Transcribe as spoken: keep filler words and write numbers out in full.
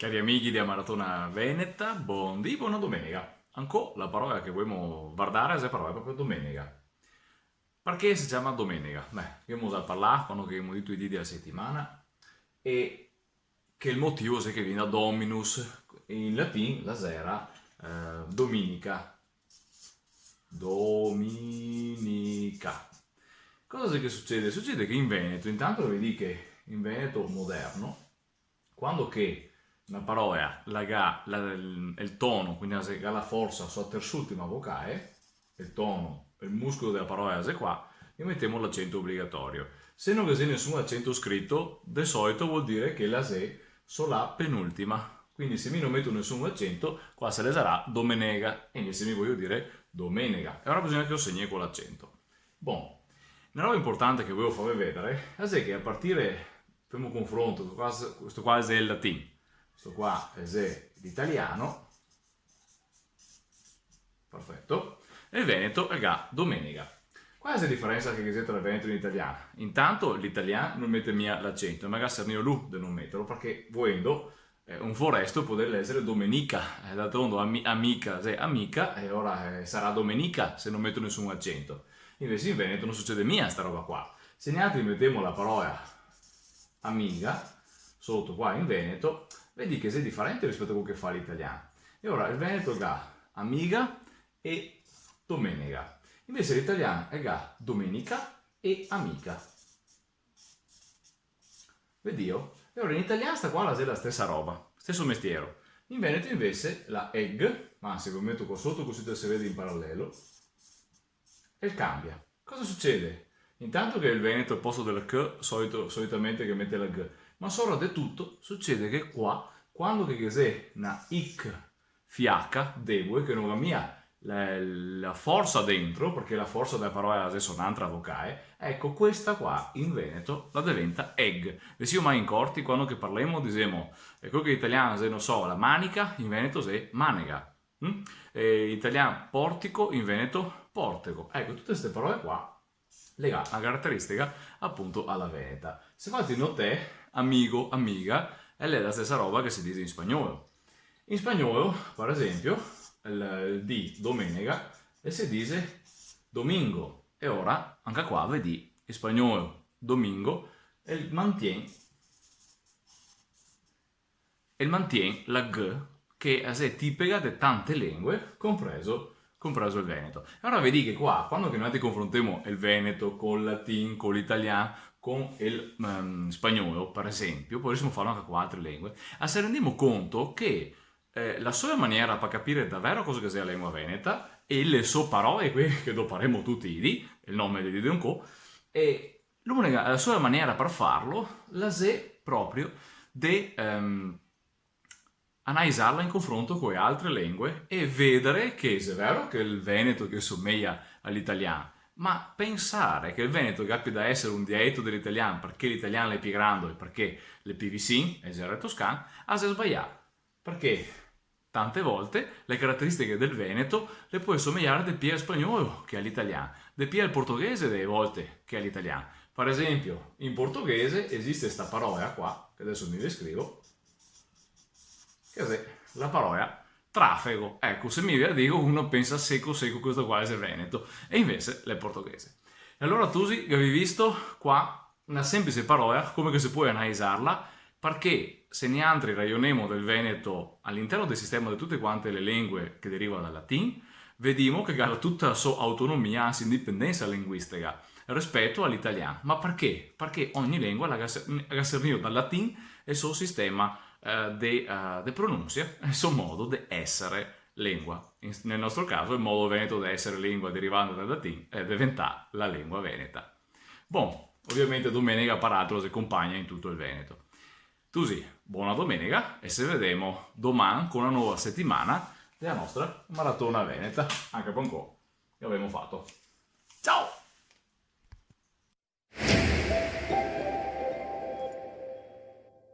Cari amighi dea Maratona Veneta, bondì, bona domenega. Ancò la parola che voemo vardare xe parola proprio domenega. Parché se ciama domenega? Beh, ghemo za parlà quando che ghemo dito i dì dea setimana, e che el motivo xe che vien da dominus, in latin la xera, eh, dominica. Dominica. Cosa xe che sucede? Sucede che in veneto, intanto ve digo che in veneto moderno, quando che na parola la ga la, el, el tono, quindi la xe, ga la forsa so a ters'ultima vocale, el tono, el muscolo dea parola xe qua, ghe metemo l'acento obligatorio. Se no ghe xe nesun acento scrito, de solito vol dire che la xe so la penultima. Quindi se mi no meto nesun acento, qua se lexarà domenega, e invese mi vojo dire domenega. E ora bisogna che lo segni co l'acento. Bon, na roba inportante che vojo farve vedare xe che a partire, femo un confronto, qua, questo qua xe el latin, questo qua xe l'italiano, perfeto, e el veneto el ga domenega. Qual xe la difarensa che ghe xe tra el veneto e l'italian? Intanto l'italian no mete mia l'acento, ma el ga sernìo lu de no meterlo, parché voendo, eh, un foresto podarìa lexare domenica, eh, d'altrondo ami-, amica xe amica, e ora, eh, sarà domenica se no meto nesun acento. Invese in veneto no sucede mia sta roba qua. Se nialtri metemo la parola amiga soto qua in veneto, vedì che xe difarente rispeto a quel che fa l'italian. E ora el veneto el ga amiga e domenega. Invese l'italian el ga domenica e amica. Vedìo? E ora in italian sta qua la xe la stesa roba, steso mestiero. In veneto invese la eg, ma ansi ve lo meto qua soto cusì se vede in paralelo, el cambia. Cosa sucede? Intanto che el veneto al posto dela c, solito, solitamente che mete la g, ma sora de tuto sucede che qua, quando che ghe xe na ic fiaca, debole, che no ga mia la, la forsa dentro, parché la forsa dela parola la xe so n'antra vocale, eco, questa qua in veneto la deventa eg. Ve sio mai incorti? Quando che parlemo, dixemo, eh, quel che in italian xe, no so, la manica, in veneto xe manega. Mm? E in italian portico, in veneto portego. Eco, tute ste parole qua le ga na carateristica apunto a la veneta. Se infati notè, amigo, amiga, e l'è la stesa roba che se dixe in spagnolo. In spagnolo, par esenpio, el, el dì domenega, el se dixe domingo. E ora, anca qua, vedì, in spagnolo, domingo, el mantien el mantien la g, che la xe tipega de tante lengue, compreso, compreso el veneto. E ora vedì che qua, quando che noialtri confrontemo el veneto col latin, col italian, con el, ehm, spagnolo, par esenpio, podarisimo farlo anca co altre lengue, a se rendemo conto che, eh, la sola maniera par capire davero cosa che xe la lengua veneta, e le so parole, quele che doparemo tuti i dì, el nome de dì de ancò, e l'unica, la sola maniera par farlo, la xe proprio de, ehm, analizarla in confronto co le altre lengue e vedare che, xe vero che el veneto che someja a l'italian, ma pensare che el veneto gapia da esare un dialeto de l'italian parché l'italian l'è pì grando e parché l'è pì visin, el dialeto toscan, a xe sbalià. Parché tante volte le carateristiche del veneto le pol somejare de pì al spagnolo che a l'italian, de pì al portoghese dele volte che a l'italian. Par esenpio, in portoghese esiste sta parola qua, che deso mi ve scrivo, che xe la parola trafego. Eco, se mi ve la digo, uno pensa seco seco questo qua xe veneto, e invese l'è portoghese. E alora, tusi, gavì visto qua na senplice parola, come che se pol analizarla, parché se nialtri rajonemo del veneto a l'interno del sistema de tute quante le lengue che deriva dal latin, vedimo che ga tuta la so autonomia, ansi indipendensa linguistica, rispeto a l'italian. Ma parché? Parché ogni lengua la ga se-, la ga sernìo dal latin el so sistema, eh, de, eh, de pronunsia, el so modo de esare lengua. In, nel nostro caso, el modo veneto de esare lengua derivando dal latin xe deventà la lengua veneta. Bon, ovviamente domenega par altro se conpagna in tuto el Veneto. Tusi, bona domenega e se vedemo doman co na nova setimana dela nostra maratona veneta. Anca par ancò, che gavemo fato. Ciao!